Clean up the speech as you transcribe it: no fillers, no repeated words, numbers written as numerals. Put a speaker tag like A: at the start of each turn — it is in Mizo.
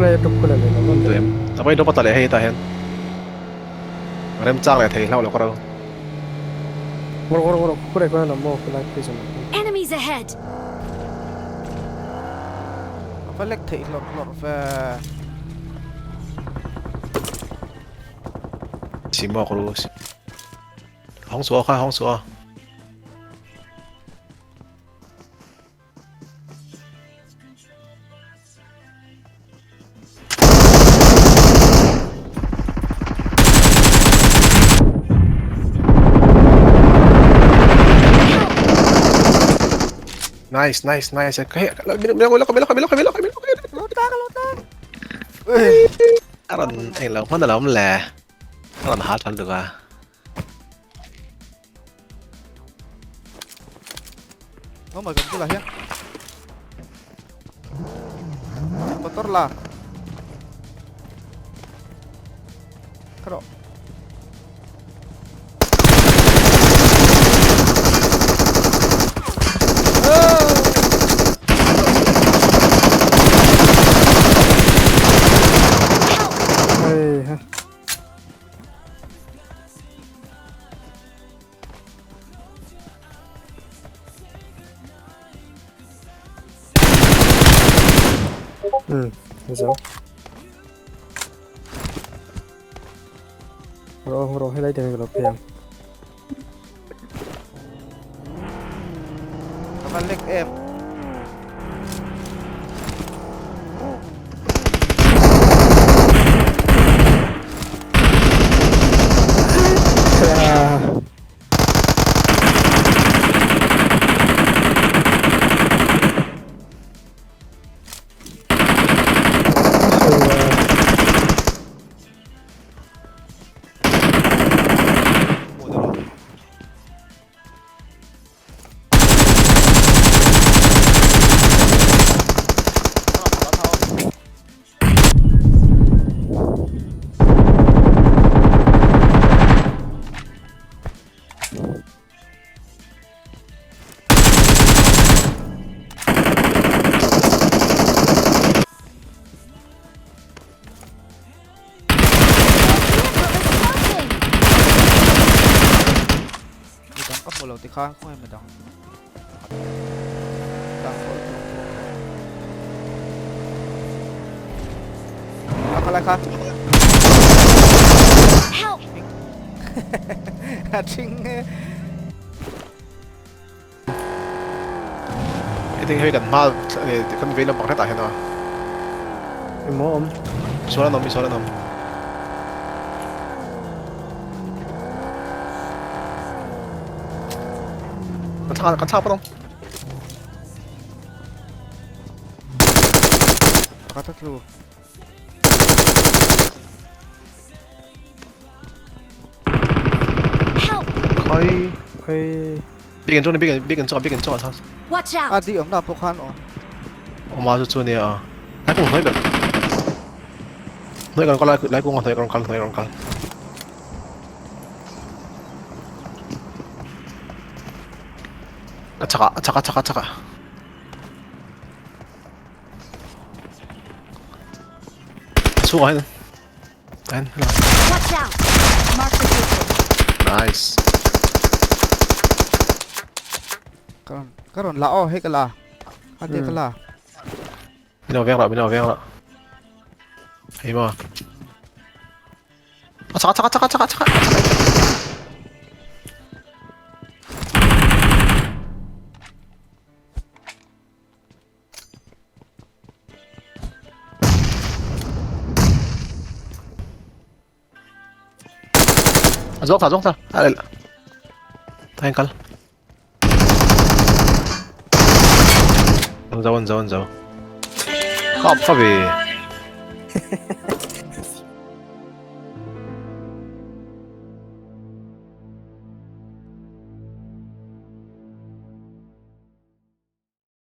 A: Khulai drop khulai leh lo
B: Tu em. A vai drop a tla leh hei tah hian. Remchang leh thei hlauh lo ka ro.
A: Ngawr ngawr ngawr khulai khuan an awm maw khulai prison ah khuan.
C: Enemies ahead!
D: A va lek theih hlawrh hlawrh ve.
B: Simo ka ru. Hawng suh aw kha hawng suh aw. Nice, nice, nice. Kaya, milo, milo, milo, milo, milo, milo, milo.
D: Lota ka lota.
B: Aron, eng lo hman alawm le. Aron ha tan duka.
D: Oh my god, bulah hian. Motor lah. Karo.
A: Hei ha. Ừ, zo. Ro ro helai te ka lo phei ang.
D: Ka va lek em. Midang ka hmu lo tikhan khawnge midang dang pawh i tlawm bawk a. A khalai kha.
C: Help!
D: A thing e.
B: Heti hei kan hma kan vei lampang hretah hian a.
A: Emaw awm.
B: Misual an awm misual an awm. Kan thla kan thla pawh awm.
D: Pakhat a tlu.
C: Help!
B: Khai.
A: Khai.
B: Biakin chu biakin biakin chu biakin chu a
C: Watch out!
D: A di awmna pawh khan aw.
B: Awma chu chu nia a. Lai kung hnuai ber. Hnuai kan kal lai lai kung hnuai kan kal hnuai kan kal. A chakah a chakah a chakah a chakah. A chhungah hian Ten, hello.
C: Watch out! Mark location.
B: Nice.
D: Karon karon la aw hei ka la. A te ka la.
B: Min lo veng rawh, min lo veng rawh. Hei maw. A chak, a chak, a chak, a chak, a chak, a chak. A zawk ta, a zawk ta. A leh. Ta hian kal. An zo, an zo, an zo. Kap ka ve.